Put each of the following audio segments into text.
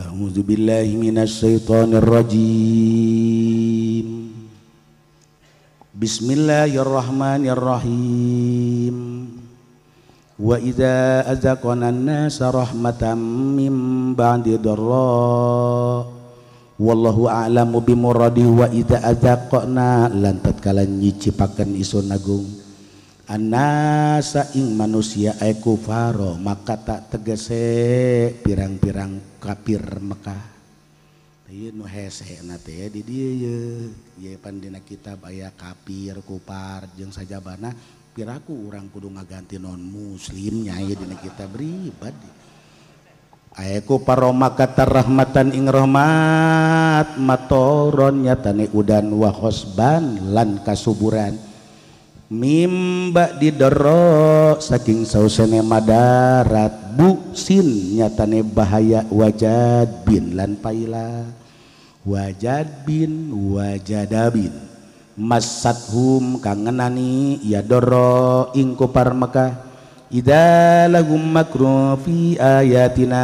A'udzu billahi minasyaitonir rajim. Bismillahirrahmanirrahim. Wa idza azaqna an-nasa rahmatan min ba'di dharra wallahu a'lamu bimuradi. Wa idza azaqna lan tatkala nyicipaken isun agung annasa ing manusia ay kufaro maka tak tegese pirang-pirang kafir Mekah. Ieu nu hesena teh di dieu ye. Ye pan dina kitab aya kafir, kupar jeung sajabana piraku urang kudu ngaganti non muslim nya ieu dina kitab ribet. Aya kufaro maka tarahmatan ing rahmat matoron nyatane udan wa khosban lan kasuburan mimba didoro saking sausene madarat buksin nyatane bahaya wajad bin lan paila wajad bin wajadabin masathum kangenani ya doro ing kupar Mekah ida lahum makru fi ayatina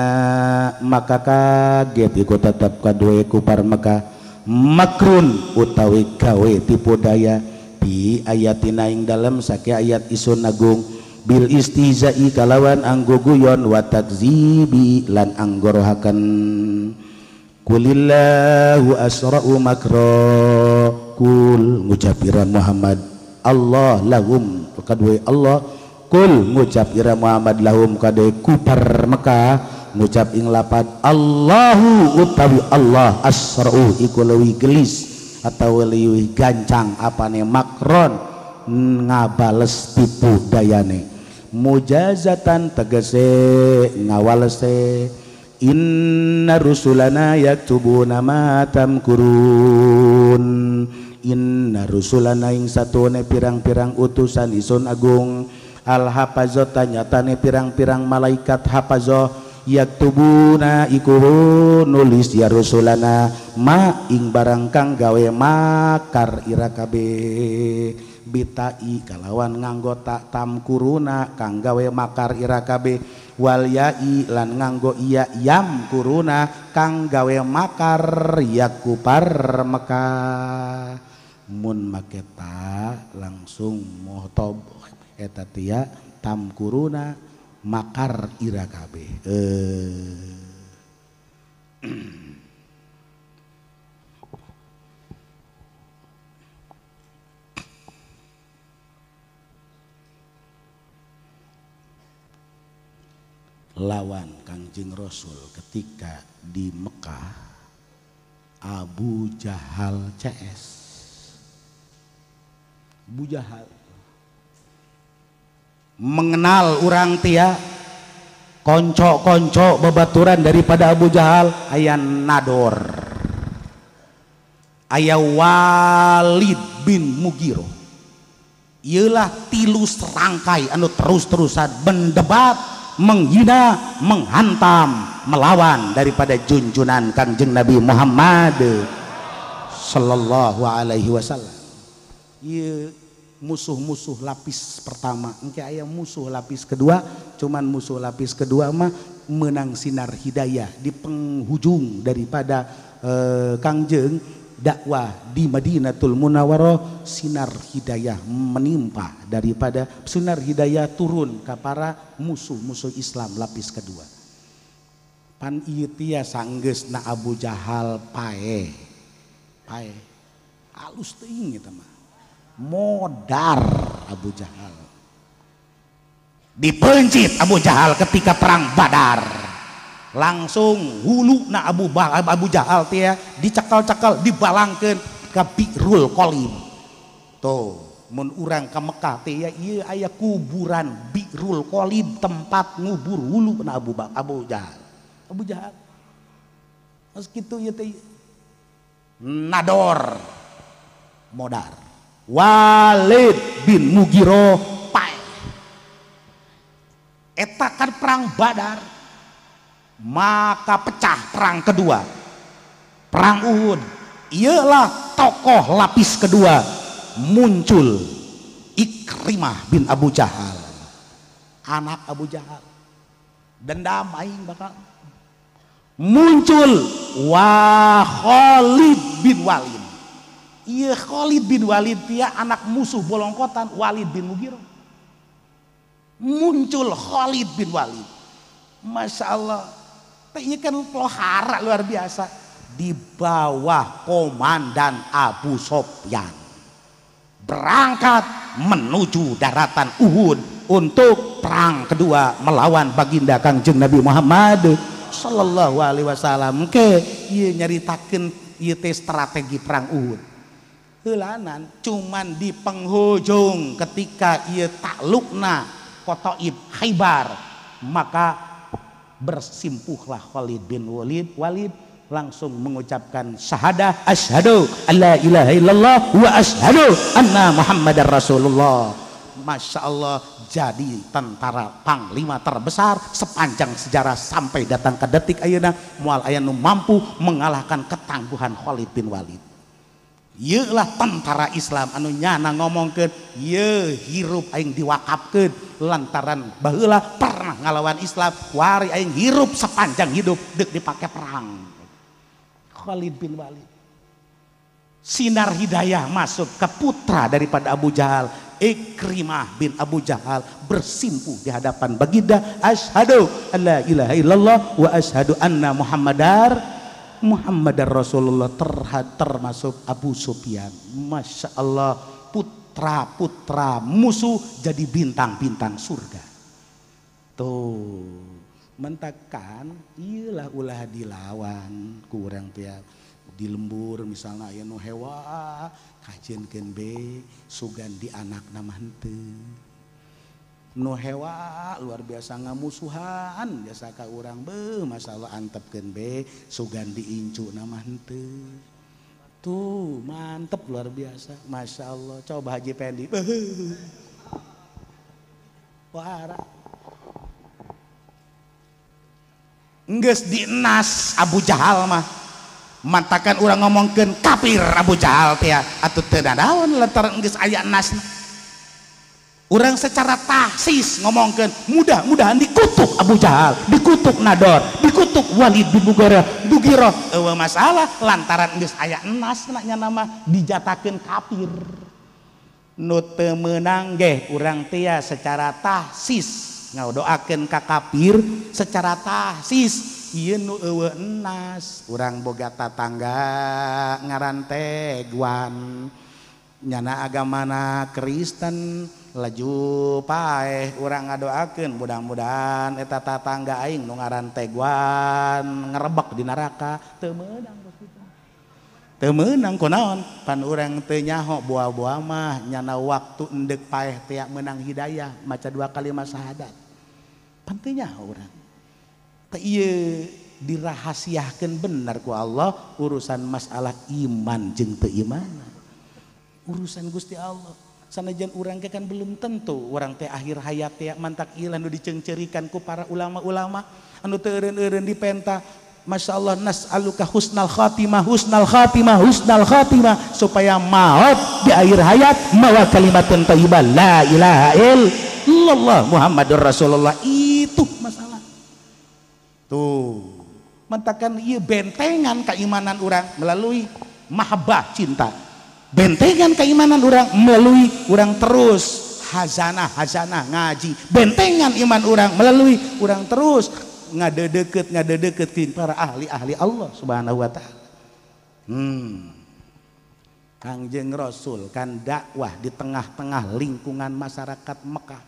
maka kaget iku tetep kaduwe kupar Mekah makrun utawi gawe tipu daya bi ayatina ing dalem sake ayat isun agung bil istihza'i kalawan anggo guyon wa takzibi lan anggorohaken kulillahu asra'u makra kul ngucap ira Muhammad Allah lahum kadue Allah kul ngucap ira Muhammad lahum kadue kupar Mekah ngucap ing lapad Allahu utawi Allah asra'u iku leuwih gelis atau leuwih gancang apane makron ngabales tipu dayane mujazatan tegese ngawalese inna rusulana yaktubuna ma tamkurun inna rusulana ing satune pirang-pirang utusan isun agung al hafazata nyatane pirang-pirang malaikat hafazah yaktubuna iku nulis ya rusulana ma ing barang kang gawe makar ira kabeh bitai kalawan nganggo tak tamkuruna kang gawe makar ira kabeh wal yai lan nganggo iya yam kuruna kang gawe makar yakupar Mekah mun make ta langsung muhtob eta tia tamkuruna makar ira kabeh. Lawan Kangjeng Rasul ketika di Mekah Abu Jahal CS. Abu Jahal mengenal urang tia konco-konco babaturan daripada Abu Jahal aya Nador aya Walid bin Mughirah. Ieulah tilu serangkai anu terus-terusan mendebat, menghina, menghantam, melawan daripada junjunan Kangjeng Nabi Muhammad sallallahu alaihi wasallam. Ieu musuh-musuh lapis pertama, engke aya musuh lapis kedua, cuman musuh lapis kedua mah menang sinar hidayah di penghujung daripada Kangjeng dakwah di Madinatul Munawwarah, sinar hidayah menimpa daripada sinar hidayah turun ke para musuh-musuh Islam lapis kedua. Pan ieu tia sanggeus na Abu Jahal pae. Pae. Alus teuing eta mah. Modar Abu Jahal. Dipencit Abu Jahal ketika perang Badar. Langsung hulu na Abu Jahal teh dicekal-cekal dibalangkeun ka Bi'rul Qalim. Tuh, mun urang ka Mekah teh ya ieu aya kuburan Bi'rul Qalim tempat ngubur hulu na Abu Jahal. Abu Jahal. Geus kitu ieu teh. Nador modar. Walid bin Mughirah pae. Eta kan perang Badar. Maka pecah perang kedua, perang Uhud. Ialah tokoh lapis kedua muncul Ikrimah bin Abu Jahal, anak Abu Jahal. Dendam aing bakal Muncul wa Khalid bin Walid. Iya Khalid bin Walid dia anak musuh bolongkotan Walid bin Mughirah. Muncul Khalid bin Walid. Masya Allah. Ini kan lohara luar biasa. Di bawah komandan Abu Sofyan. Berangkat menuju daratan Uhud untuk perang kedua melawan baginda Kangjeng Nabi Muhammad sallallahu alaihi wasallam. Ke ieu nyaritakeun ieu teh strategi perang Uhud. Heulanan cuman di penghujung ketika ieu taklukna Qataib Khaybar, maka bersimpuhlah Khalid bin Walid. Walid langsung mengucapkan syahadah, asyhadu alla ilaha illallah wa asyhadu anna Muhammadar Rasulullah. Masya Allah, jadi tentara panglima terbesar sepanjang sejarah sampai datang ke detik ayeuna moal aya nu mampu mengalahkan ketangguhan Khalid bin Walid. Ieu lah tentara Islam anu nyana ngomongkeun ieu hirup aing diwakafkeun lantaran baheula pernah ngalawan Islam, wari aing hirup sepanjang hidup deuk dipake perang. Khalid bin Walid. Sinar hidayah masuk ke putra daripada Abu Jahal, Ikrimah bin Abu Jahal, bersimpuh di hadapan baginda, asyhadu alla ilaha illallah wa asyhadu anna Muhammadar Rasulullah. Termasuk Abu Sufyan. Masya Allah, putra-putra musuh jadi bintang-bintang surga. Tuh, mentakan iyalah ulah dilawan kurang tiap di lembur misalnya aya nu hewa kajenkeun be sugan di anak nama henteu nu hewa luar biasa ngamusuhan biasa ka urang beuh masalah antepkeun be sugan diincu nama henteu tuh mantep luar biasa. Masya Allah, coba Haji Pendi beuh wara geus dienas Abu Jahal mah mantakan urang ngomongkeun kafir Abu Jahal teh atuh teu nanaon lantaran geus aya nasna. Urang secara tahsis ngomongkeun mudah-mudahan dikutuk Abu Jahal, dikutuk Nador, dikutuk Walid bin Mughirah. Eueuh masalah lantaran geus aya nasna nya nama dijatakeun kafir. Nu teu meunang geh urang teh secara tahsis ngadoakeun ka kafir secara tahsis. Ieu nu eueuh enas urang boga tatangga ngaran Teguan nyana agamana Kristen laju paeh urang ngadoakeun mudah-mudahan eta tatangga aing nu ngaran Teguan ngerebek di neraka. Teu meunang teu meunang kunaon pan urang teu nyaho buah-buah mah nyana waktu endek paeh teh meunang hidayah maca dua kalimat syahadat pan teu nyaho urang. Teu ieu dirahasiakeun bener ku Allah urusan masalah iman jeung teu iman urusan Gusti Allah. Sanajan urang teh kan belum tentu urang teh akhir hayat teh mantak ieu anu diceungceurikan ku para ulama-ulama anu teu eureun-eureun dipenta. Masya Allah, nas'aluka husnal khatimah, husnal khatimah, husnal khatimah, supaya maut di akhir hayat mawa kalimatun thayyibah la ilaha illallah Muhammadur Rasulullah. Itu masalah tuh mentakan ieu bentengan keimanan urang melalui mahabbah cinta, bentengan keimanan urang melalui urang terus hazanah hazanah ngaji, bentengan iman urang melalui urang terus ngadedeket ngadedeket para ahli-ahli Allah Subhanahu wa taala. Kangjeng Rasul kan dakwah di tengah-tengah lingkungan masyarakat Mekah.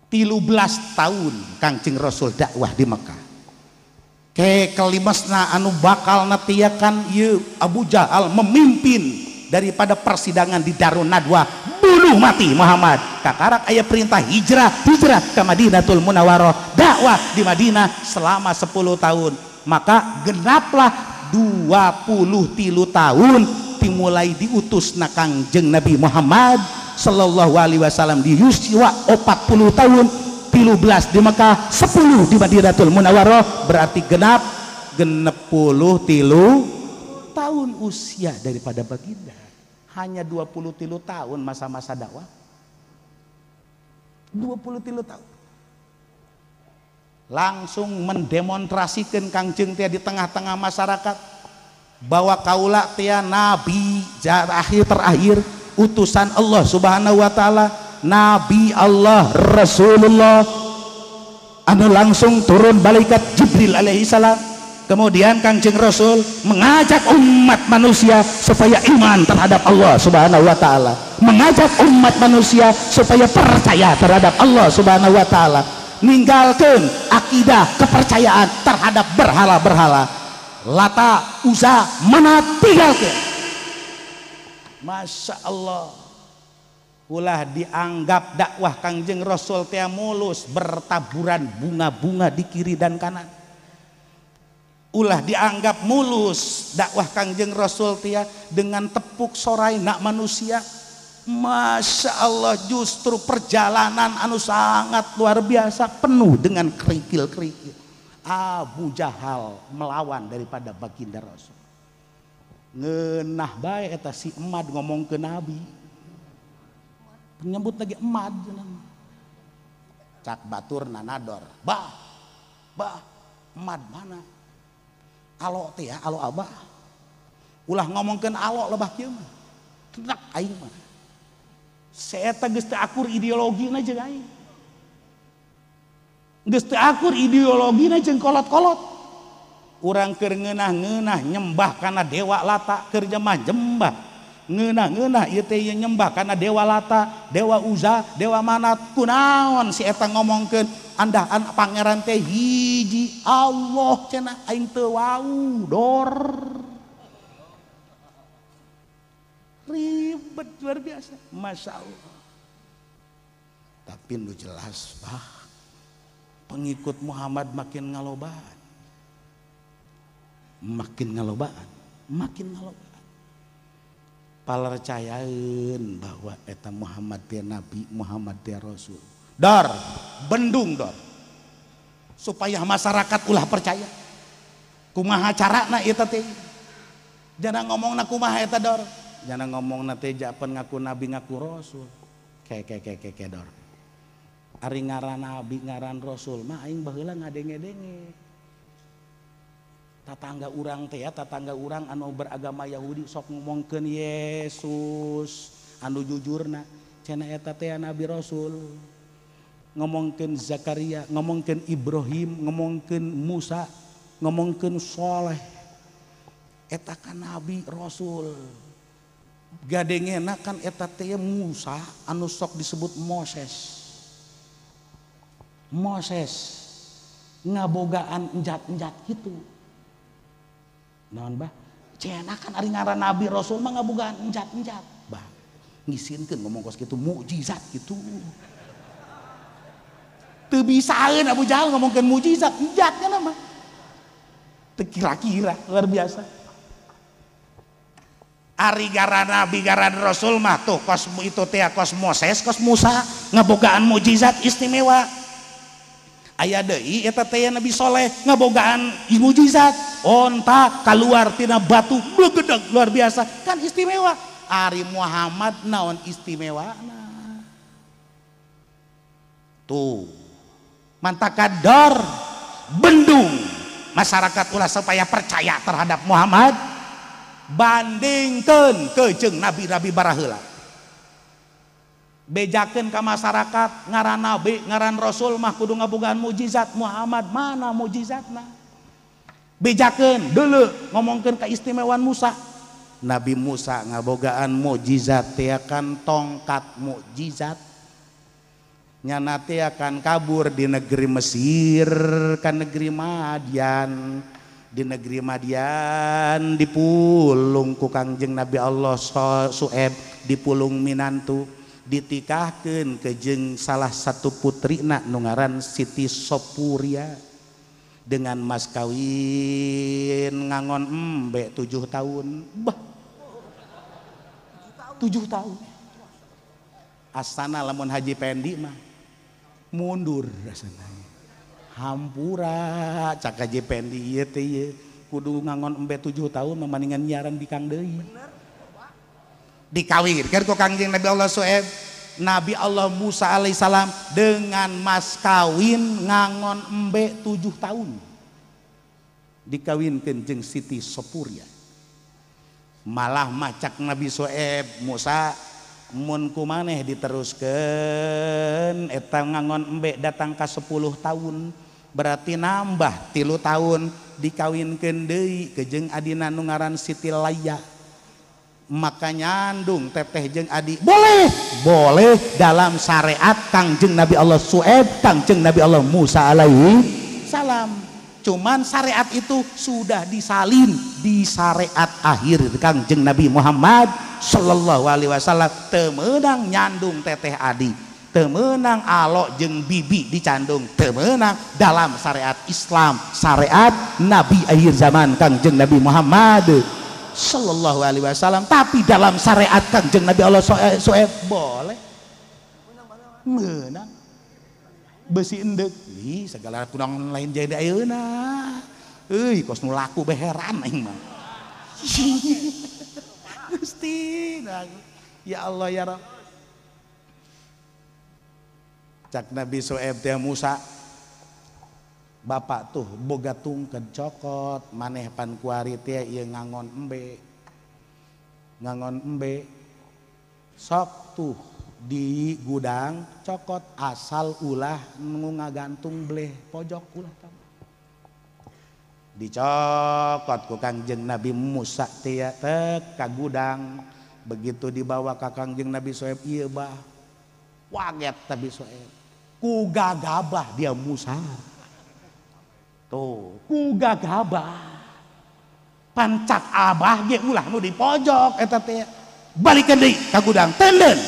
13 tahun Kangjeng Rasul dakwah di Mekah. Ke kelimasna anu bakal natiakan ieu Abu Jahal memimpin daripada persidangan di Darun Nadwa, bunuh mati Muhammad. Kakarak aya perintah hijrah, hijrah ke Madinatul Munawwarah, dakwah di Madinah selama 10 tahun. Maka genaplah 23 tahun dimulai diutus na Kangjeng Nabi Muhammad sallallahu alaihi wasallam di usia 40 tahun, 13 di Mekah, 10 di Madinatul Munawwarah, berarti genap 63 tahun usia daripada baginda. Hanya 23 tahun masa-masa dakwah. 23 tahun. Langsung mendemonstrasikan Kangjeng teh di tengah-tengah masyarakat bahwa kaula teh nabi akhir terakhir utusan Allah Subhanahu wa taala, nabi Allah Rasulullah anu langsung turun malaikat Jibril alaihi salam. Kemudian Kangjeng Rasul mengajak umat manusia supaya iman terhadap Allah Subhanahu wa taala, mengajak umat manusia supaya percaya terhadap Allah Subhanahu wa taala, ninggalkan akidah kepercayaan terhadap berhala-berhala Lata, Uza, Manat, tinggalkan. Masya Allah, ulah dianggap dakwah Kangjeng Rasul teh mulus bertaburan bunga-bunga di kiri dan kanan. Ulah dianggap mulus dakwah Kangjeng Rasul teh dengan tepuk sorai nak manusia. Masya Allah, justru perjalanan anu sangat luar biasa penuh dengan kerikil-kerikil. Abu Jahal melawan daripada baginda Rasul. Ngeunah bae eta si emad ngomong ke Nabi. Nyebut lagi emad. Cak batur nanador. Bah, bah, emad mana? Alo teh ya, alo abah. Ulah ngomongkeun alo lebah kieu mah. Tenak aing mah. Seeta geus teu akur ideologina jeung aing. Geus teu akur ideologina jeung kolot-kolot. Urang keur ngeunah-ngeunah nyembah kana dewa Lata, keur jemah jembah. Ngeunah-ngeunah ieu teh nyembah kana dewa Lata, dewa Uza, dewa Manat. Kunaon si eta ngomongkeun andaan pangeran teh hiji Allah cenah aing teu wau dor. Ribet luar biasa, Masya Allah. Tapi nu jelas bah, pengikut Muhammad makin ngalobaan, makin ngalobaan, makin ngalobaan. Palercayaeun bahwa eta Muhammad teh nabi, Muhammad teh rasul. Dor, bendung dor, supaya masyarakat ulah percaya. Kumaha carana eta teh? Jangan ngomongna kumaha eta dor. Jangan ngomong nate japan ngaku nabi ngaku rasul. Ke ke ke ke ke dor. Ari ngaran nabi ngaran rasul mah aing baheula ngadenge-denge. Tatangga urang teh ya, tatangga urang anu beragama Yahudi sok ngomongkeun Yesus anu jujurna cenah eta teh nabi rasul. Ngomongkeun Zakaria, ngomongkeun Ibrahim, ngomongkeun Musa, ngomongkeun Soleh. Eta kan nabi rasul. Gadengena kan eta teh Musa anu sok disebut Moses. Moses ngabogaan enjat-enjat gitu. Naon bah? Cenah kan ari ngaran nabi rasul mah ngabogaan enjat-enjat. Bah, ngisinkeun ngomong kos kitu mukjizat gitu. Teu bisaeun Abu Jahal ngomongkeun mukjizat, enjat kan mah. Teu kira-kira luar biasa. Ari ngaran nabi ngaran rasul mah tuh kos itu teh kos Moses kos Musa ngabogaan mukjizat istimewa. Aya deui eta teh Nabi Soleh ngabogaan mukjizat onta keluar tina batu bleugedeg luar biasa kan istimewa. Ari Muhammad naon istimewana tuh mantaka dor bendung masyarakat ulah supaya percaya terhadap Muhammad. Bandingkeun ke jeung nabi-nabi baraheula. Bejakeun ka masyarakat ngaran nabi ngaran rasul mah kudu ngabogaan mukjizat. Muhammad mana mukjizatna? Bejakeun deuleu ngomongkeun keistimewaan Musa. Nabi Musa ngabogaan mukjizat teh kan tongkat mukjizat. Nyana teh akan kabur di negeri Mesir ka negeri Madian. Di negeri Madian dipulung ku Kangjeng Nabi Allah Su'eb, dipulung minantu, ditikahkeun ke jeung salah satu putrina nu ngaran Siti Sopuria dengan mas kawin ngangon embe 7 tahun. Bah. 7 tahun. Asana lamun Haji Pendi mah mundur asana. Hampura cak Haji Pendi ieu teh ieu kudu ngangon embe 7 tahun memaningan nyiaran bikang deui. Dikawinkeun ku Kangjeng Nabi Allah Su'eb. Nabi Allah Musa alaihissalam dengan mas kawin ngangon embe 7 tahun dikawinkeun jeung Siti Sopuria. Malah macak Nabi Soeb Musa mun kumaneh diteruskeun eta ngangon embe datang ka 10 tahun berarti nambah 3 tahun dikawinkeun deui ke jeung adina nu ngaran Siti Laya. Maka nyandung teteh jeung adi boleh, boleh dalam syariat Kangjeng Nabi Allah Su'aib, Kangjeng Nabi Allah Musa alaihi salam. Cuman syariat itu sudah disalin di syariat akhir Kangjeng Nabi Muhammad sallallahu alaihi wasallam. Teu meunang nyandung teteh adi, teu meunang alok jeung bibi dicandung, teu meunang dalam syariat Islam, syariat Nabi akhir zaman Kangjeng Nabi Muhammad sallallahu alaihi wasallam. Tapi dalam syariat Kangjeng Nabi Allah Soeb boleh meunang besi endek. Ih segala kunang lain jadi ayeuna euy kos nu laku beheran aing mah. Gusti ya Allah ya Rabb. Cak Nabi Soeb teh Musa, bapak tuh boga tungked cokot maneh pan kuari teh ieu ngangon embe, ngangon embe sok tuh di gudang cokot asal ulah nu ngagantung bleh pojok ulah tam. Dicokot ku Kangjeng Nabi Musa teh tek ka gudang. Begitu dibawa ka Kangjeng Nabi Soeb ieu bah waget Nabi Soeb ku gagabah dia Musa. Tuh, ku gagabah. Pancak abah ge ulah nu di pojok eta teh. Balikeun deui ka gudang tenden.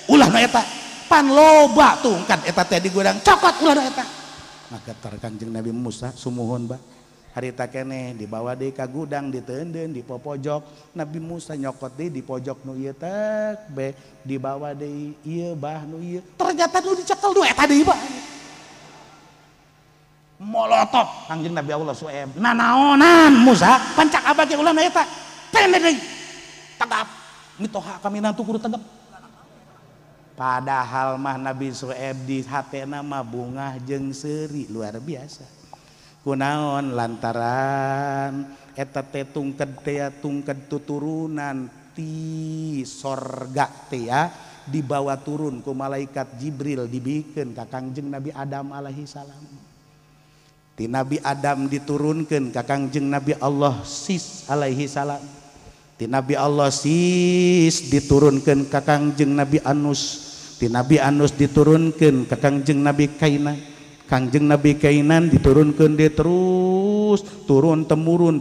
Ulah nu eta. Pan loba tungkat eta teh di gudang cokot ulah nu eta. Ngageter Kangjeng Nabi Musa sumuhun bah. Harita keneh dibawa deui ka gudang ditenden di popojok. Nabi Musa nyokot deui di pojok nu ieu teh be dibawa deui ieu bah nu ieu. Ternyata nu dicekel nu eta deui bah. Molotov Kangjeng Nabi Allah Su'aib nanaonan Musa pancak abah ge ulah eta tende deui tegap mitoha kami nantu kudu tegap. Padahal mah Nabi Su'aib di hatena mah bungah jeung seuri luar biasa. Kunaon lantaran eta teh tungked teh tungked tuturunan ti sorga teh dibawa turun ku malaikat Jibril dibikeun ka Kangjeng Nabi Adam alaihi salam. Ti Nabi Adam diturunkan ka Kangjeng Nabi Allah Sis alaihi salam. Ti Nabi Allah Sis diturunkan ka Kangjeng Nabi Anus. Ti Nabi Anus diturunkan ka Kangjeng Nabi Kainan. Kangjeng Nabi Kainan diturunkan dia terus turun temurun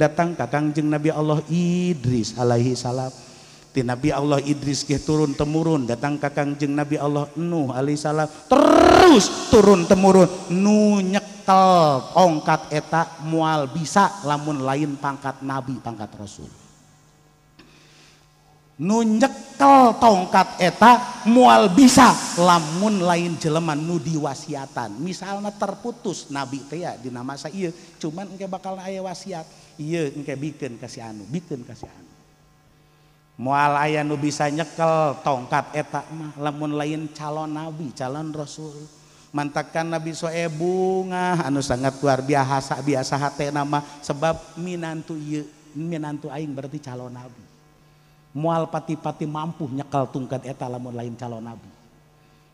datang ka Kangjeng Nabi Allah Idris alaihi salam. Ti Nabi Allah Idris ge turun temurun datang ka Kangjeng Nabi Allah Nuh alaihi salam. Terus turun temurun nu nyekel tongkat eta mual bisa lamun lain pangkat nabi pangkat rasul. Nu nyekel tongkat eta mual bisa lamun lain jelema nu diwasiatan. Misalna terputus nabi teh ya dina masa ieu cuman engke bakal aya wasiat ieu engke bikeun ka si anu bikeun ka si anu. Moal aya nu bisa nyekel tongkat eta mah lamun lain calon nabi calon rasul. Mantakan Nabi Soeb bungah anu sangat luar biasa biasa hatena mah sebab minantu ieu minantu aing berarti calon nabi. Moal pati-pati mampu nyekel tongkat eta lamun lain calon nabi.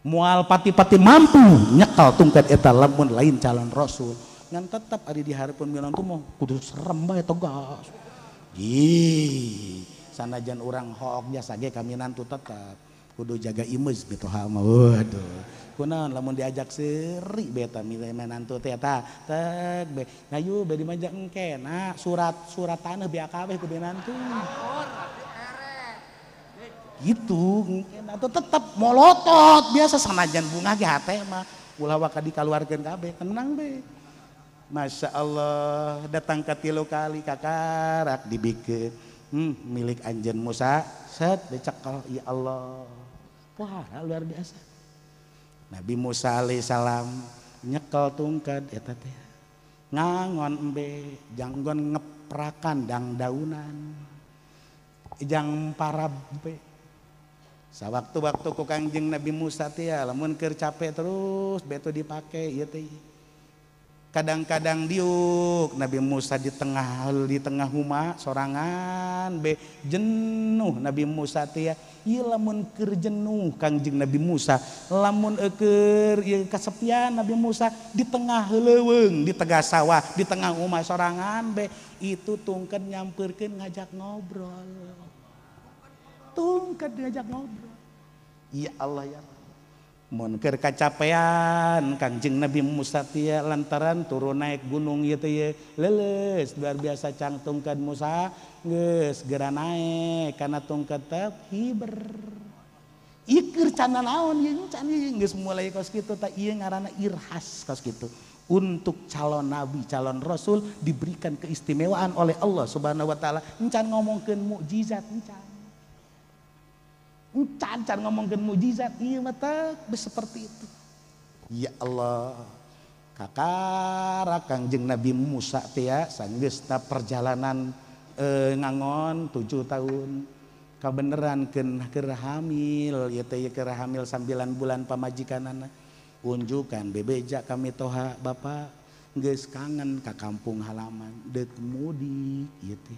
Moal pati-pati mampu nyekel tongkat eta lamun lain calon rasul. Ngan tetep ari di hareupeun minantu mah kudu serem bae tegas. Ih, sanajan urang hook jasa ge ka minantu tetep kudu jaga image mitoha mah. Waduh. Kunaon lamun diajak seuri beta minantu teh eta tek be. Hayu be dimanja engke nah surat tanah BAKB ku minantu. Gitu engke atuh tetep molotot biasa sanajan bunga ge hate mah ulah waka dikaluarkeun kabeh tenang be. Masya Allah datang ke 3 kali kakarak dibikeun. Milik anjeun Musa set dicekel ya Allah. Wah luar biasa. Nabi Musa alaihissalam nyekel tungked eta teh ngangon embe janggon ngeprakan dang daunan jang parab be Sawaktu-waktu ku Kangjeng Nabi Musa teh lamun keur capek terus beto dipake ieu teh. Kadang-kadang diuk Nabi Musa di tengah huma sorangan be jenuh Nabi Musa teh ieu lamun keur jenuh Kangjeng Nabi Musa lamun keur ieu kasepian Nabi Musa di tengah leuweung di tengah sawah di tengah huma sorangan be itu tungkeun nyampeurkeun ngajak ngobrol tungkeun ngajak ngobrol ya Allah ya mun keur kacapean Kangjeng Nabi Musa teh lantaran turun naik gunung ieu teh leuleus luar biasa cang tungkeun Musa geus geura naek kana tungkeun teh hiber ieu keur cana naon ieu can ieu geus mulai kos kitu tah ieu ngaranna irhas kos kitu untuk calon nabi calon rasul diberikan keistimewaan oleh Allah Subhanahu wa taala encan ngomongkeun mukjizat encan encan ngomongkeun mukjizat ieu mah teh seperti itu. Ya Allah kakara Kangjeng Nabi Musa teh ya sanggeusna perjalanan ngangon 7 tahun kabeneran keur hamil ieu teh keur hamil 9 bulan pamajikanana unjukan bebeja kami toha bapak geus kangen ka kampung halaman deuk mudik ieu teh.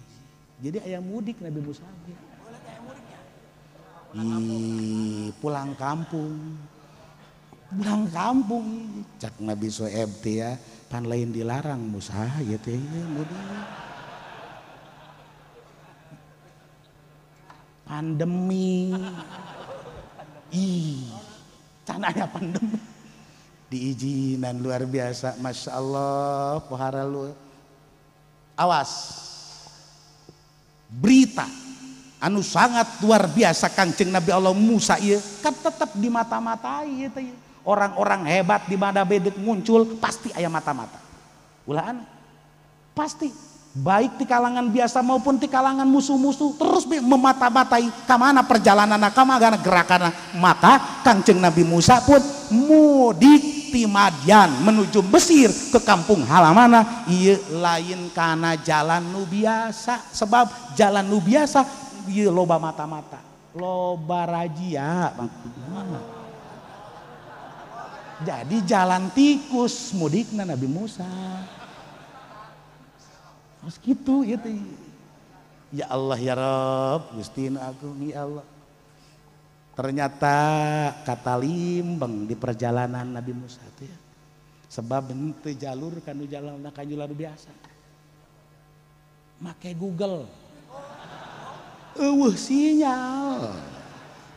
Jadi aya mudik Nabi Musa teh. Ih, pulang kampung cak Nabi Soeb teh ya pan lain dilarang Musa ieu teh mudik pandemi ih can aya pandemi diizinan luar biasa Masya Allah pohara lu awas berita anu sangat luar biasa Kangjeng Nabi Allah Musa ieu kan tetap dimata-matai ieu teh. Orang-orang hebat di mana bedek muncul pasti aya mata-mata. Ulah aneh. Pasti baik di kalangan biasa maupun di kalangan musuh-musuh terus memata-matai ka mana perjalananna ka mana gerakanna. Maka Kangjeng Nabi Musa pun mudik ti Madyan menuju Mesir ke kampung halamanna ieu lain kana jalan nu biasa sebab jalan nu biasa ieu loba mata-mata, loba rajia. Jadi jalan tikus mudikna Nabi Musa. Terus gitu ieu teh. Ya Allah ya Rabb, Gusti nu agung ya Allah. Ternyata kata limbeng di perjalanan Nabi Musa teh. Sebab henteu jalur kanu jalan ka jalur biasa. Make Google. Eueuh sinyal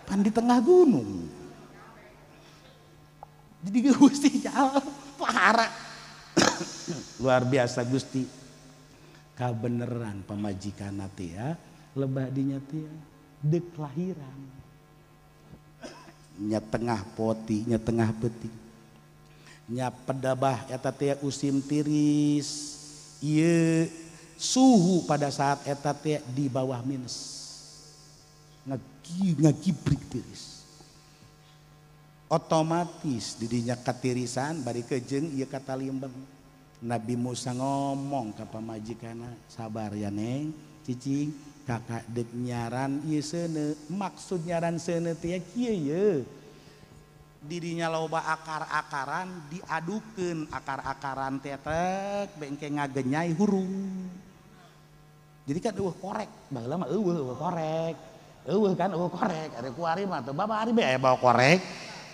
pan di tengah gunung jadi eueuh sinyal pahara luar biasa Gusti kabeneran pamajikanna teh ya lebah dinya teh deuk lahiran nya tengah poti nya tengah peuting nya pedabah eta teh usim tiris ieu suhu pada saat eta teh di bawah minus ngagibrik tiris otomatis didinya katirisan bari kejeng ieu kata limbeng Nabi Musa ngomong ka pamajikanna sabar ya neng cicing kakak deuk nyaran ieu seuneu maksud nyaran seuneu teh kieu ye didinya loba akar-akaran diadukeun akar-akaran teh tek bengke ngagenyai hurung jadi kan eueuh korek baheula mah eueuh korek eueuh kan eueuh korek ari kuari mah teu bapak ari bae bawa korek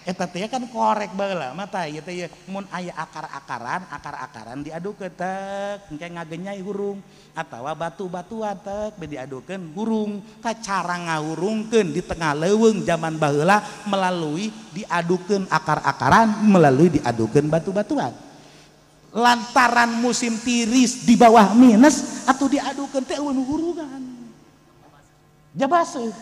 eta teh kan korek baheula mah tah ieu teh mun aya akar-akaran akar-akaran diadukeun tek engke ngagenyai hurung atawa batu-batuan tek be diadukeun hurung ka cara ngahurungkeun di tengah leuweung zaman baheula melalui diadukeun akar-akaran melalui diadukeun batu-batuan lantaran musim tiris di bawah minus atau diadukeun teh eueuh hurungan jabaseuh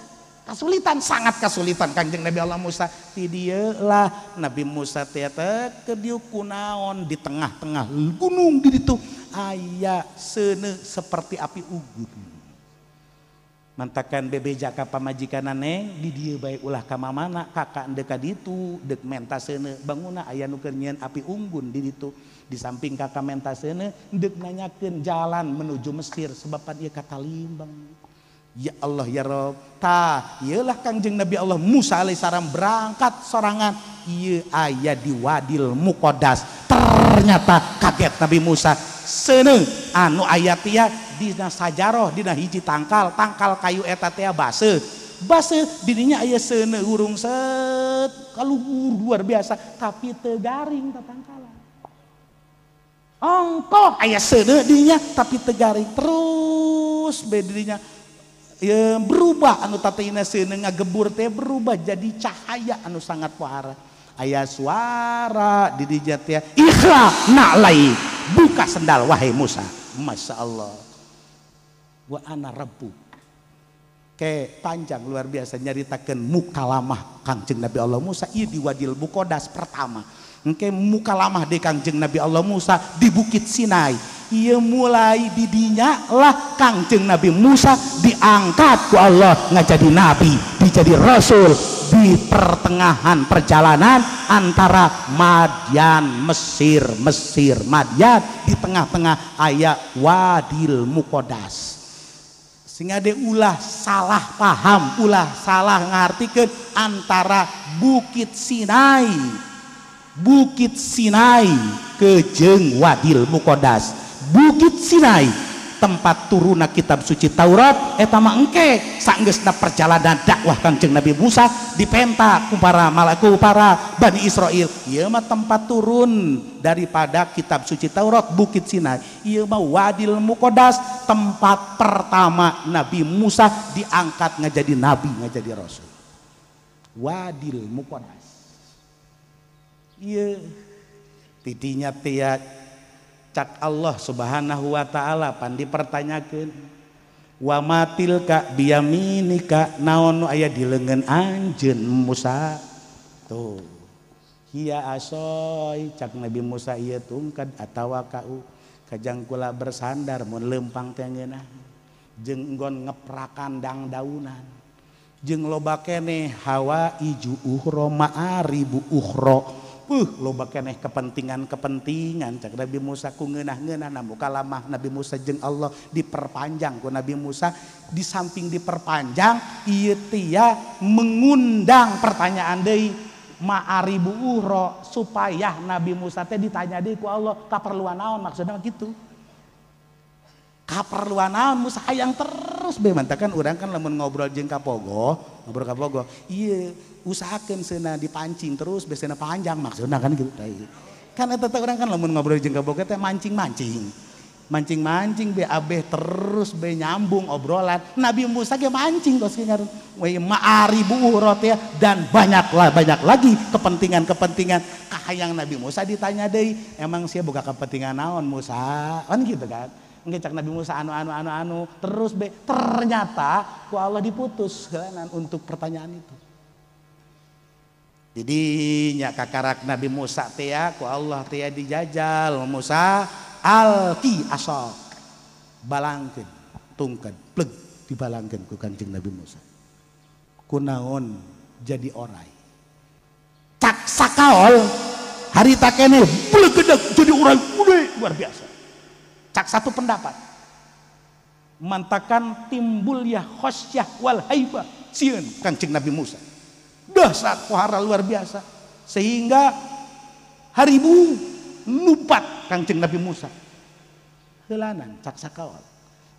kasulitan sangat kasulitan Kangjeng Nabi Allah Musa ti dieu lah Nabi Musa teh teh dieu kunaon di tengah-tengah gunung di ditu aya seuneu seperti api unggun mantakan bebeja ka pamajikanna neng di dieu bae ulah ka mamana kakak deuk ka ditu deuk menta seuneu banguna aya nu keur nyieun api unggun di ditu di samping kakak menta seuneu deuk nanyakeun jalan menuju Mesir sebab pan ieu katalimbang. Ya Allah ya Rob. Ta ieulah Kangjeng Nabi Allah Musa alaihissalam berangkat sorangan ieu aya di Wadil Muqaddas. Ternyata kaget Nabi Musa seuneu anu aya tia dina sajaroh dina hiji tangkal, tangkal kayu eta teh baseuh. Baseuh dirinya aya seuneu urung set kaluhur luar biasa tapi teu garing tatangkalan. Ongkoh aya seuneu dirinya tapi teu garing terus be dirinya ya, berubah anu tatina seuneu ngagebur teh berubah jadi cahaya anu sangat pohara. Aya suara di dinya teh ikhla na'lai, buka sendal wahai Musa. Masya Allah. Wa ana rabbu. Ke panjang luar biasa nyaritakeun mukalamah Kangjeng Nabi Allah Musa ieu di Wadil Muqaddas pertama. Engke mukalamah di Kangjeng Nabi Allah Musa di Bukit Sinai. Ieu mulai didinya lah Kangjeng Nabi Musa diangkat ku Allah ngajadi nabi, dijadi rasul di pertengahan perjalanan antara Madyan, Mesir, Mesir, Madyan, di tengah-tengah aya Wadil Muqaddas. Sehingga dia ulah salah paham, ulah salah ngartikeun antara Bukit Sinai, Bukit Sinai ke jeung Wadil Muqaddas. Bukit Sinai tempat turunna kitab suci Taurat eta mah engke saenggeusna perjalanan dakwah Kangjeng Nabi Musa dipenta ku para malaku para Bani Israil. Ieu mah tempat turun daripada kitab suci Taurat Bukit Sinai. Ieu mah Wadil Muqaddas tempat pertama Nabi Musa diangkat ngajadi nabi, ngajadi rasul. Wadil Muqaddas. Ieu tidinya teh cak Allah Subhanahu wa taala pan dipertanyakeun wa matilka biyaminika naon nu aya di leungeun anjeun Musa. Tuh hiya asoy cak Nabi Musa ieu tungkad atawa kau kajang kula bersandar mun leumpang teh ngeunah jeung enggon ngeprakan dangdaunan jeung loba keneh hawa iju uhro ma'aribu uhro. Loba keneh kepentingan-kepentingan cak Nabi Musa ku ngeunah-ngeunah na mukalamah Nabi Musa jeung Allah diperpanjang ku Nabi Musa. Di samping diperpanjang ieu tia mengundang pertanyaan deui ma'aribu uhro supaya Nabi Musa teh ditanya deui ku Allah kaperluan naon maksudna kitu. Kaperluan naon Musa hayang terus be mantakan urang kan lamun ngobrol jeung kapogoh, ngobrol kapogoh ieu usahakeun seuna dipancing terus biasana panjang maksudna kan gitu. Kan eta teh urang kan lamun ngobrol jeung kapogoh teh mancing-mancing. Mancing-mancing be abeh terus be nyambung obrolan. Nabi Musa ge mancing kos ngaran. We ma'aribu uhro teh dan banyaklah banyak lagi kepentingan-kepentingan kahayang Nabi Musa ditanya deui, emang sia boga kepentingan naon Musa? Kan gitu kan. Engke cak Nabi Musa anu anu anu anu terus be ternyata ku Allah diputus gelanan untuk pertanyaan itu. Jadi nya kakarak Nabi Musa teh ku Allah teh dijajal Musa alki asal balangkeun tungkeun pleg dibalangkeun ku Kangjeng Nabi Musa. Kunaon jadi orai. Cak sakaol harita keneh plegedeg jadi orai gede luar biasa. Cak satu pendapat mantakan timbul ya khosyah wal haibah sieun Kangjeng Nabi Musa. Dahsyat pohara luar biasa sehingga haribu lupat Kangjeng Nabi Musa. Heulanan cak sakaol.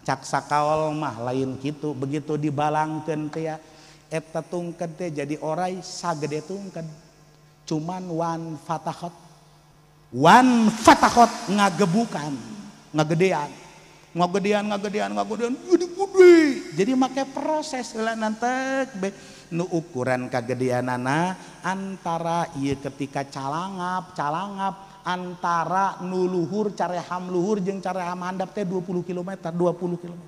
Cak sakaol mah lain kitu begitu dibalangkeun teh eta tungkeun teh jadi orai sagede tungkeun. Cuman wan fatakhot. Wan fatakhot ngagebukan, ngagedean. Ngagedean ngagedean ngagedean gede-gede. Jadi make proses heulanan teh be nu ukuran kagedeanana antara ieu ketika calangap calangap antara nu luhur careham luhur jeung careham handap teh 20 km 20 km.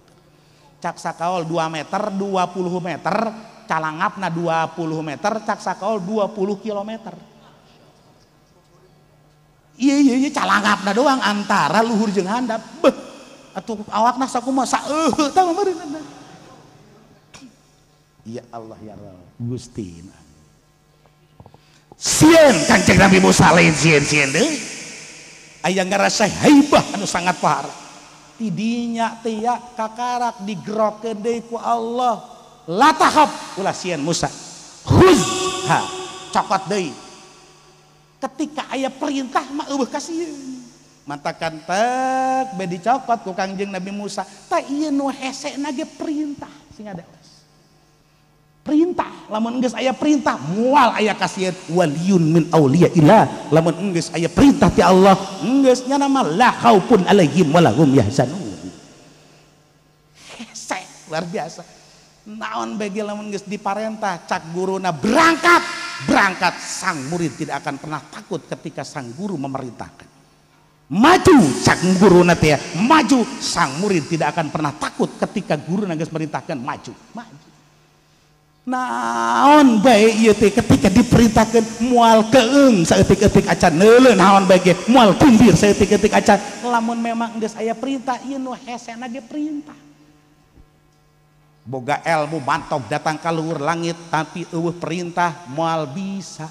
Cak sakaol 2 meter 20 meter calangapna 20 meter cak sakaol 20 km. Iya iya iya calangapna doang antara luhur jeung handap. Beuh atuh awakna sakumaha saeuh tah meureun. Ya Allah ya Rabb Gusti. Sieun Kangjeng Nabi Musa lain sieun-sieun deui. Aya ngarasa haibah anu sangat parah. Tidinya teh ya kakarak digerokeun deui ku Allah. La tahab ulah sieun Musa. Khuzha cokot deui. Ketika aya perintah mah eueuh kasieun. Mantakan tek be dicokot ku Kangjeng Nabi Musa. Tah ieu nu hesena ge perintah sing ada. Perintah lamun geus aya perintah moal aya kasieun waliyun min auliya ilah. Lamun geus aya perintah ti Allah geus nya nama la khaufun alaihim walahum yahzanun. Hese luar biasa. Naon bagi lamun geus diparentah cak guruna berangkat, berangkat sang murid tidak akan pernah takut ketika sang guru memerintahkan. Maju cak guruna teh, maju sang murid tidak akan pernah takut ketika guruna geus merintahkan maju, maju. Naon bae ieu teh ketika diperintahkeun moal keung saeutik-eutik acan neuleuh naon bae ge moal kimbir saeutik-eutik acan. Lamun memang geus aya perintah ieu nu hesena ge perintah. Boga ilmu mantok datang ka luhur langit tapi eueuh perintah moal bisa.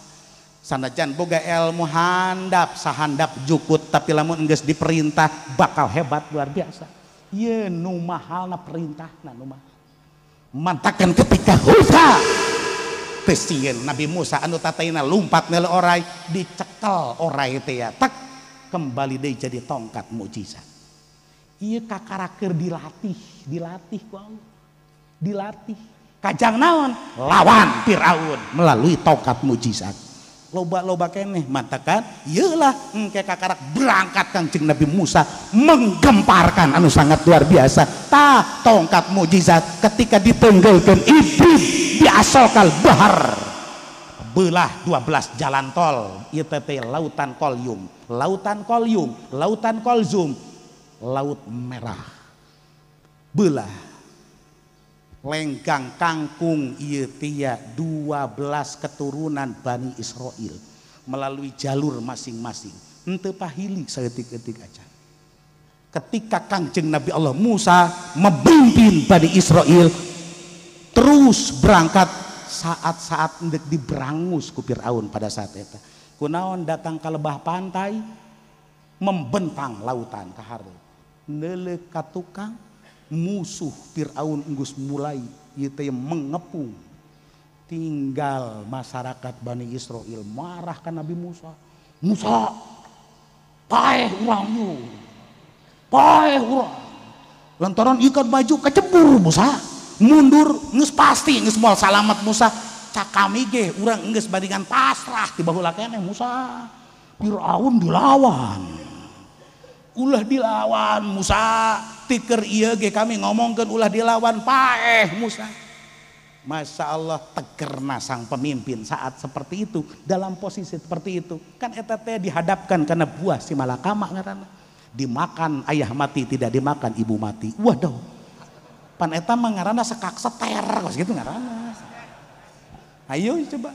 Sanajan boga ilmu handap sahandap jukut tapi lamun geus diperintah bakal hebat luar biasa. Ieu nu mahalna perintahna nu mahal. Mantakan ketika husa tesieun Nabi Musa anu tataina lumpat neuleuh orai dicekel orai teh ya tek kembali deui jadi tongkat mukjizat. Ieu kakarakeun dilatih, dilatih ku Allah. Dilatih kajang naon lawan Firaun melalui tongkat mukjizat. Loba-loba keneh mantakan ieulah engke kakarak berangkat Kangjeng Nabi Musa menggemparkan anu sangat luar biasa. Tah tongkat mukjizat ketika ditenggelkeun iblis diasolkal bahar belah 12 jalan tol ieu teh lautan Kolyum, lautan Kolyum, lautan Kolzum, laut merah belah lenggang kangkung ieu tia 12 keturunan Bani Israel melalui jalur masing-masing henteu pahili saeutik-eutik aja. Ketika Kangjeng Nabi Allah Musa memimpin Bani Israel terus berangkat saat-saat endek diberangus ku Firaun pada saat eta. Kunaon datang ka lebah pantai membentang lautan ka hareup neuleuh ka tukang musuh Firaun enggeus mulai ieu teh mengepung. Tinggal masyarakat Bani Israel marah ka Nabi Musa. Musa, paeh urang ieu. Paeh urang. Lantaran ikan maju kecebur Musa, mundur geus pasti geus moal salamet Musa. Cak kami ge urang geus bandingan pasrah ti baheula keneh Musa. Firaun dilawan. Ulah dilawan Musa. Tiker ieu ge kami ngomongkeun ulah dilawan paeh Musa. Masya Allah tegerna sang pemimpin saat seperti itu, dalam posisi seperti itu. Kan eta teh dihadapkan karena buah si malakama ngaranna. Dimakan ayah mati, tidak dimakan ibu mati. Waduh. Pan eta mah ngaranna sekak seter kos gitu ngaranna. Ayo coba.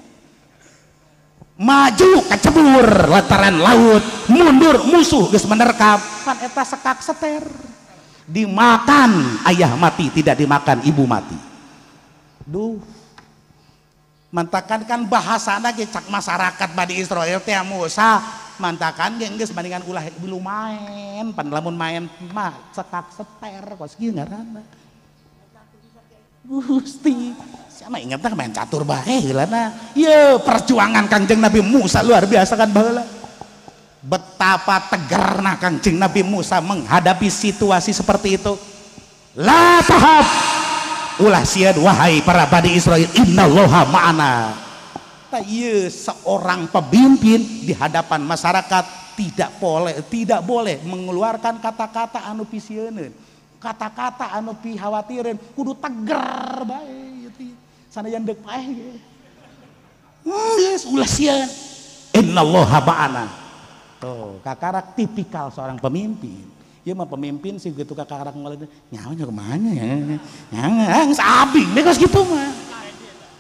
Maju kecebur lantaran laut, mundur musuh geus menerkam. Pan eta sekak seter. Dimakan ayah mati, tidak dimakan ibu mati. Duh, mantakan kan bahasana ge cak masyarakat Bani Israel teh Musa mantakan ge geus bandingan ulah bilu main pan lamun main mah sekak seter kos kieu ngaranna. Gusti, siapa ingat tah main catur bae heulana. Ieu perjuangan Kangjeng Nabi Musa luar biasa kan baheula. Betapa tegarna Kangjeng Nabi Musa menghadapi situasi seperti itu. La tahab ulah sieun wahai para Bani Israel, innallaha ma'ana. Tah ieu seorang pemimpin di hadapan masyarakat tidak boleh mengeluarkan kata-kata anu pisieun, kata-kata anu pihawatireun, kudu tegar bae ieu sanajan deuk paeh ge. Geus ulah sieun, innallaha ma'ana. Tuh, kakarak tipikal seorang pemimpin. Ieu mah pemimpin sih gitu kakarak ngoleh nyawa nya kemana ya. Nyawa geus abing geus gitu mah.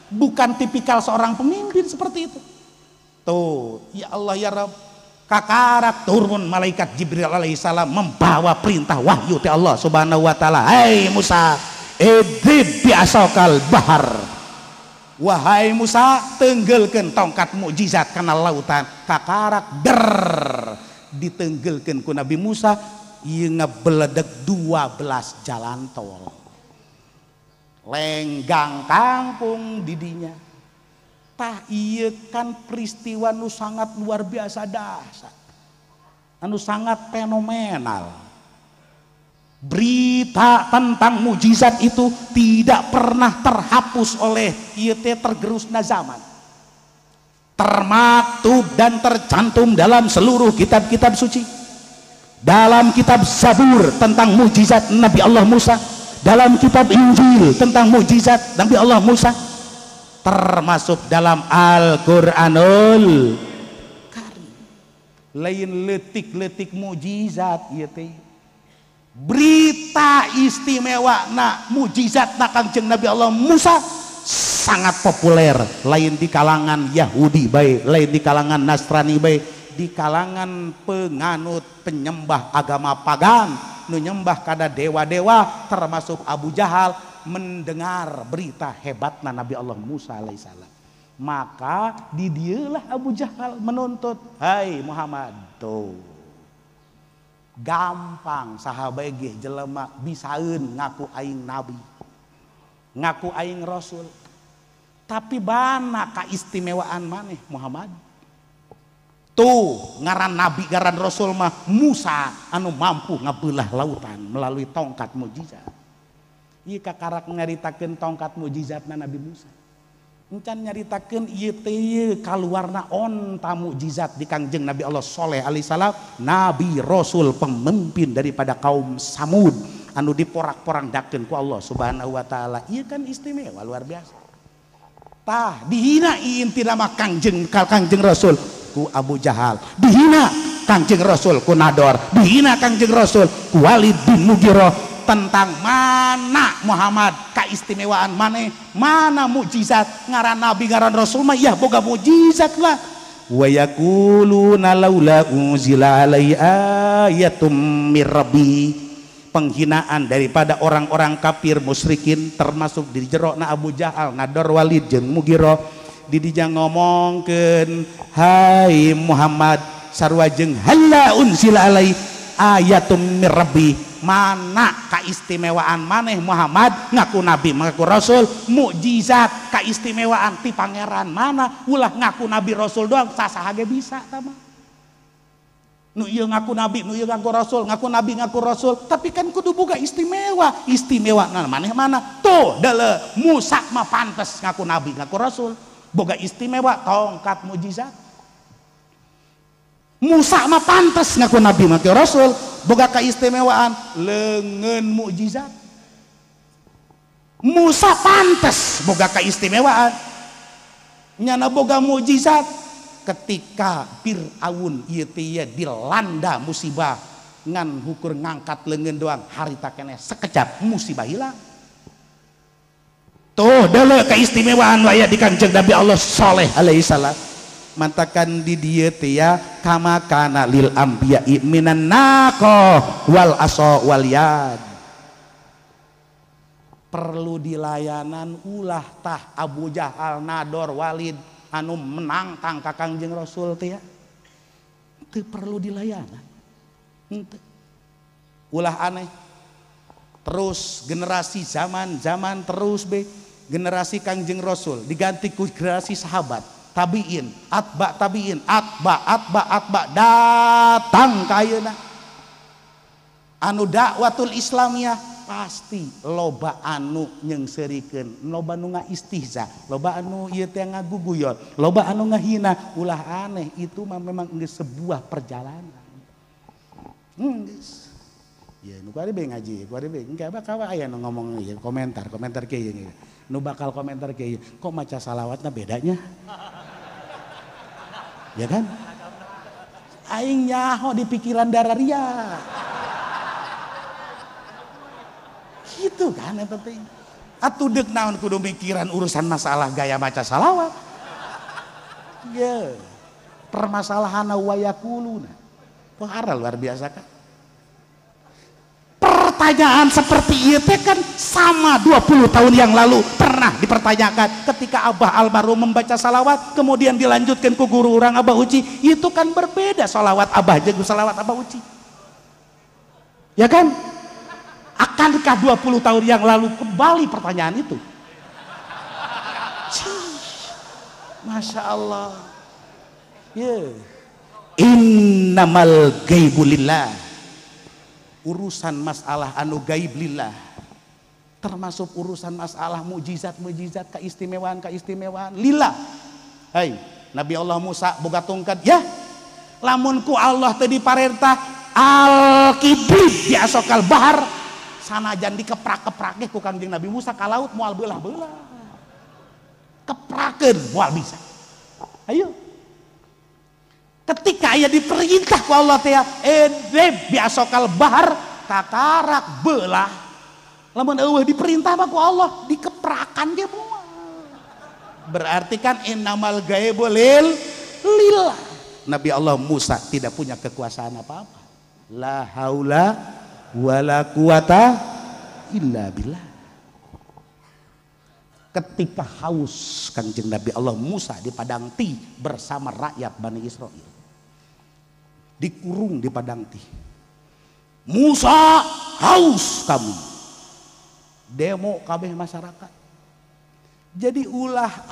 Bukan tipikal seorang pemimpin seperti itu. Tuh, ya Allah ya Rabb. Kakarak turun malaikat Jibril alaihissalam membawa perintah wahyu ti Allah Subhanahu wa taala. Hai Musa, idrib bi asaqal bahar. Wahai Musa, tenggelkeun tongkat mukjizat kana lautan. Kakarak der ditenggelkeun ku Nabi Musa, Ieu ngebeledeg 12 jalan tol. Lenggang kangkung didinya. Tah ieu kan peristiwa nu sangat luar biasa dahsyat. Anu sangat fenomenal. Berita tentang mujizat itu tidak pernah terhapus oleh ieu teh tergerusna zaman. Termaktub dan tercantum dalam seluruh kitab-kitab suci. Dalam kitab Zabur tentang mujizat Nabi Allah Musa, dalam kitab Injil tentang mujizat Nabi Allah Musa, termasuk dalam Al-Qur'anul Karim. Lain letik-letik mujizat ieu teh. Berita istimewa na mujizat na Kangjeng Nabi Allah Musa sangat populer, lain di kalangan Yahudi baik, lain di kalangan Nasrani baik, di kalangan penganut penyembah agama pagan nu nyembah kada dewa-dewa, termasuk Abu Jahal mendengar berita hebatna Nabi Allah Musa alaihissalam. Maka didieulah Abu Jahal menuntut, "Hai Muhammad, tuh gampang sahabat ge jelema bisaeun ngaku aing nabi, ngaku aing rasul, tapi bana kaistimewaan maneh Muhammad? Tuh ngaran nabi ngaran rasul mah Musa anu mampu ngabelah lautan melalui tongkat mujizat. Ieu kakarak nyaritakeun tongkat mujizatna Nabi Musa. Encan nyaritakeun ieu teh kaluarna onta mukjizat di Kangjeng Nabi Allah Soleh alaihissalam, nabi rasul pemimpin daripada kaum Samud anu diporak-porangdakeun ku Allah Subhanahu wa taala. Ieu kan istimewa luar biasa. Tah dihina intina mah Kangjeng Rasul ku Abu Jahal, dihina Kangjeng Rasul ku Nador, dihina Kangjeng Rasul ku Walid bin Mughirah tentang mana Muhammad keistimewaan maneh, mana mukjizat ngaran nabi ngaran rasul mah ya boga mukjizat lah. Wa yaquluna laula unzila alaihi ayatum mir rabbi. Penghinaan daripada orang-orang kafir musyrikin termasuk di jerokna Abu Jahal, Nador, Walid jeung Mughirah. Didija ngomongkeun, "Hai Muhammad, sarua jeung halla unzila alaihi ayatum mir rabbi." Mana keistimewaan maneh Muhammad ngaku nabi ngaku rasul, mukjizat keistimewaan ti pangeran mana? Ulah ngaku nabi rasul doang sasaha ge bisa tah mah. Nu ieu ngaku nabi, nu ieu ngaku rasul, ngaku nabi ngaku rasul, tapi kan kudu boga istimewa. Istimewa nah maneh mana? Tuh deuleu Musa mah pantes ngaku nabi ngaku rasul, boga istimewa tongkat mukjizat. Musa mah pantes ngaku nabi ngaku rasul, boga keistimewaan leungeun mukjizat. Musa pantes boga keistimewaan nyana boga mukjizat. Ketika Fir'aun ieu teh dilanda musibah ngan hukur ngangkat leungeun doang harita keneh sekejap musibah hilang. Tuh deuleu keistimewaan aya di Kangjeng Nabi Allah Soleh alaihissalam. Mantakan di dieu teh ya kama kana lil anbiya'i minan naqah wal asa wal yad. Perlu dilayanan ulah tah Abu Jahal, Nador, Walid anu menangtang ka Kangjeng Rasul teh ya. Teu perlu dilayanan. Henteu. Ulah aneh. Terus generasi zaman-zaman terus be generasi Kangjeng Rasul diganti ku generasi sahabat, tabiin, atba tabiin, atba atba atba datang ka ayeuna. Anu dakwatul Islamiyah pasti loba anu nyeungseurikeun, loba anu ngaistihza, loba anu ieu teh ngaguguyon, loba anu ngahina. Ulah aneh, itu mah memang geus sebuah perjalanan. Geus. Ya nu kuari be ngaji, kuari be engke bakal aya nu ngomong ieu komentar, komentar kieu ieu. Nu bakal komentar kieu, kok maca salawatna bedanya? Ya kan? Aing nyaho di pikiran dararia. Gitu kan yang penting. Atuh deuk naon kudu mikiran urusan masalah gaya maca salawat. Ye. Permasalahan wayakuluna. Pohara luar biasa kan. Pertanyaan seperti itu kan sama 20 tahun yang lalu pernah dipertanyakan ketika Abah almarhum membaca salawat kemudian dilanjutkan ke guru orang Abah Uci, itu kan berbeda salawat Abah jeung salawat Abah Uci. Ya kan? Akankah 20 tahun yang lalu kembali pertanyaan itu? Masya Allah. Yeah. Innamal gaibu lillah. Urusan masalah anu gaib lillah. Termasuk urusan masalah mukjizat-mukjizat, keistimewaan-keistimewaan lillah. Hai, Nabi Allah Musa boga tongkat, ya. Lamun ku Allah teu diparentah al-kibrit di asokal bahar, sanajan dikeprak-keprake ku Kangjeng Nabi Musa ka laut moal beulah-beulah. Keprakeun moal bisa. Ayo. Ketika aya diperintah ku Allah teh edeb bi asokal bahar kakarak beulah. Lamun eueuh diperintah mah ku Allah dikeprakan ge moal. Berarti kan innamal ghaibu lillah. Nabi Allah Musa tidak punya kekuasaan apa-apa. La haula wala quwata illa billah. Ketika haus Kangjeng Nabi Allah Musa di padang Ti bersama rakyat Bani Israel, dikurung di padang Ti. Musa haus kami, demo kabeh masyarakat. Jadi ulah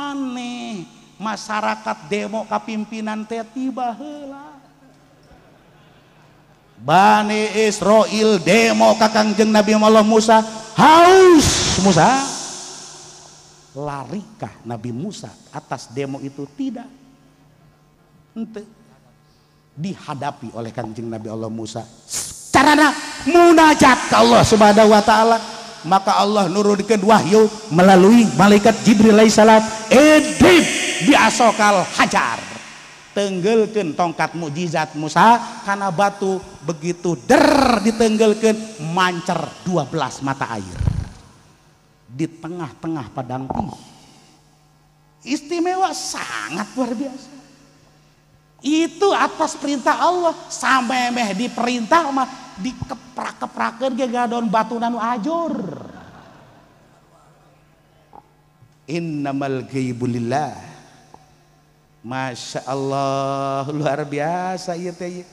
aneh masyarakat demo ka pimpinan teh tiba heula. Bani Israel demo ka Kangjeng Nabi Allah Musa, haus Musa. Larikah Nabi Musa atas demo itu? Tidak. Ente dihadapi oleh Kangjeng Nabi Allah Musa. Carana munajat ke Allah Subhanahu wa taala, maka Allah nurunkeun wahyu melalui malaikat Jibril alaihissalam, edib biasokal hajar. Tenggelkeun tongkat mukjizat Musa kana batu, begitu der ditenggelkeun mancer 12 mata air di tengah-tengah padang Tih. Istimewa, sangat luar biasa. Itu atas perintah Allah. Sampai meh diperintah mah dikeprak-keprakeun ge gadon batu nanu ajur. Innamal ghaibu lillah. Masya Allah, luar biasa ieu teh.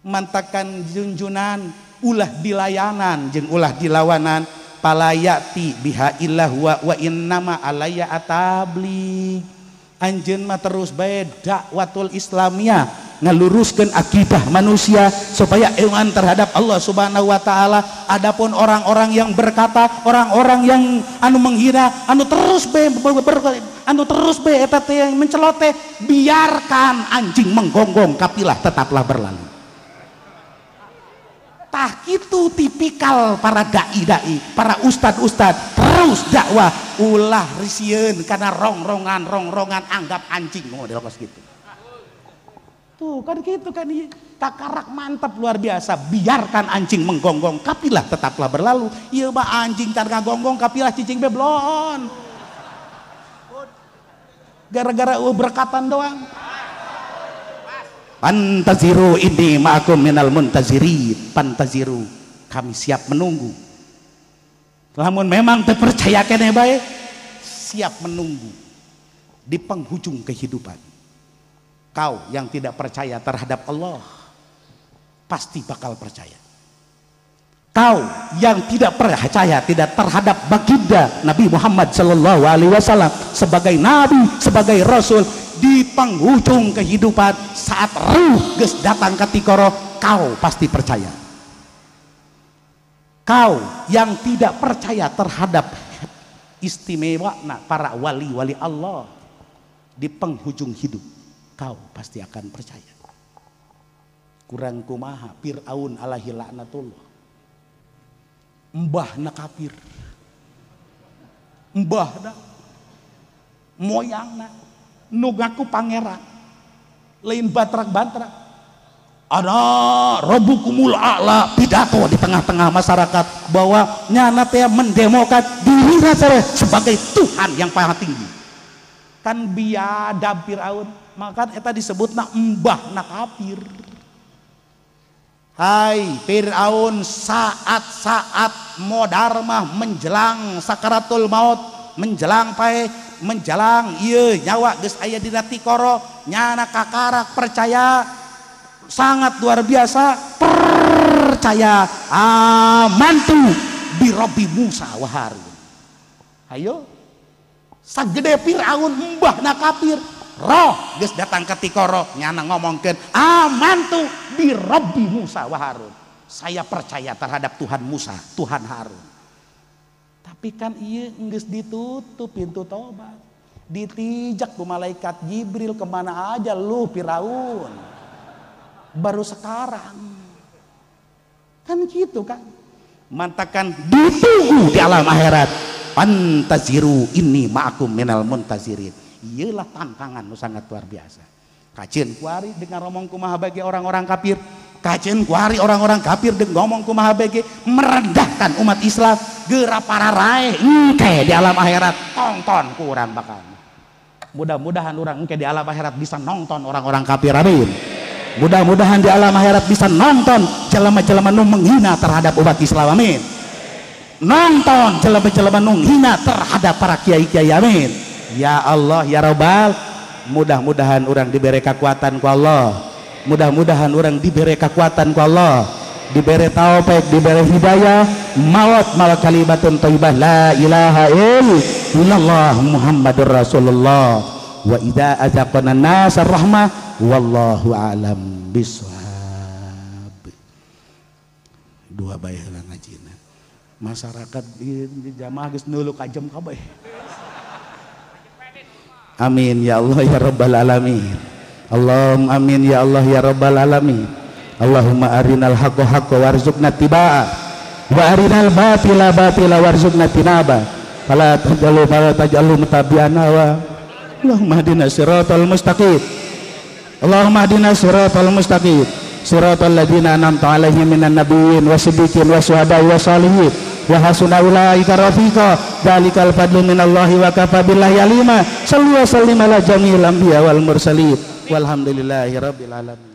Mantakan junjunan ulah dilayanan jeung ulah dilawanan. Palayati biha illah wa innama alaya atabli. Anjeun mah terus bae dakwatul Islamiyah, ngeluruskeun akidah manusia supaya iman terhadap Allah Subhanahu wa taala. Adapun orang-orang yang berkata, orang-orang yang anu menghina, anu terus bae anu terus bae eta teh yang menceloteh, biarkan anjing menggonggong, kapilah tetaplah berlalu. Tah itu tipikal para dai-dai, para ustad-ustad terus dakwah, ulah risieun karena rongrongan-rongrongan anggap anjing model kos gitu. Tuh kan gitu kan, takarak mantap luar biasa. Biarkan anjing menggonggong, kapilah tetaplah berlalu. Ieu mah anjing can ngagonggong, kapilah cicing beblon. Gara-gara berkatan doang. Pantaziru ini ma'akum minal muntazirin. Pantaziru, kami siap menunggu. Lamun memang terpercaya kene bae, siap menunggu di penghujung kehidupan. Kau yang tidak percaya terhadap Allah pasti bakal percaya. Kau yang tidak percaya tidak terhadap baginda Nabi Muhammad Sallallahu Alaihi Wasallam sebagai nabi, sebagai rasul, di penghujung kehidupan saat ruh geus datang ke tikoro, kau pasti percaya. Kau yang tidak percaya terhadap istimewa para wali-wali Allah di penghujung hidup, kau pasti akan percaya. Kurang kumaha Fir'aun alaihi laknatullah, mbahna kafir, mbahna moyangna nu ngaku pangeran, lain batrak-batrak. Ana rabbukumul a'la, pidato di tengah-tengah masyarakat bahwa nyana teh mendemokan dirinya sebagai Tuhan yang paling tinggi. Kan biadab Firaun, maka eta disebutna mbahna kafir. Hai Firaun, saat-saat modar mah menjelang sakaratul maut, menjelang pae, menjelang ieu nyawa geus aya dina tikoro, nyana kakarak percaya sangat luar biasa percaya amantu bi Rabbi Musa wa Harun. Ayo sagede Firaun mbahna kafir roh geus datang ke tikoro nyana ngomongkeun amantu bi Rabbi Musa wa Harun. Saya percaya terhadap Tuhan Musa, Tuhan Harun. Tapi kan ieu geus ditutup pintu tobat. Ditijak ku malaikat Jibril, kemana aja lu Firaun? Baru sekarang. Kan gitu kan. Mantakan ditunggu di alam akhirat. Pantaziru inni ma'akum minal muntazirin. Iyalah tantangan nu sangat luar biasa. Kajeun kuari dengan ngomong kumaha bagi orang-orang kafir. Kajeun kuari orang-orang kafir dengan ngomong kumaha bagi merendahkan umat Islam. Geura pararae engke di alam akhirat tonton ku urang bakal. Mudah-mudahan urang engke di alam akhirat bisa nonton orang-orang kafir, amin. Mudah-mudahan di alam akhirat bisa nonton jelema-jelema nu menghina terhadap umat Islam, amin. Nonton jelema-jelema nu menghina terhadap para kiai-kiai, amin. Ya Allah ya Rabbal, mudah-mudahan orang diberi kekuatan ku Allah. Mudah-mudahan orang diberi kekuatan ku Allah, diberi taufik, diberi hidayah, maut malah kalimatun thayyibah la ilaha illallah Muhammadur Rasulullah. Wa idza azaqna nas rahmah wallahu a'lam bissawab. Dua bae heula ngajina. Masyarakat di jamaah geus nuluk kajem kabeh. Amin ya Allah ya rabbal alamin. Allahumma amin ya Allah ya rabbal alamin. Allahumma arinal haqqa haqqa warzuqna tibaa wa arinal batila batila warzuqna tinaba. Fala tajalu fala tajalu mutabiana wa Allahumma hdina siratal mustaqim. Allahumma hdina siratal mustaqim. Siratal ladzina an'amta alaihim minan nabiyyin wasiddiqin wasyuhada'i wassalihin wa hasuna ulaika rafiqa. Dzalikal fadlu minallahi wa kafa billahi alima. Sallu wa sallim ala jami'il anbiya wal mursalin. Walhamdulillahi rabbil alamin.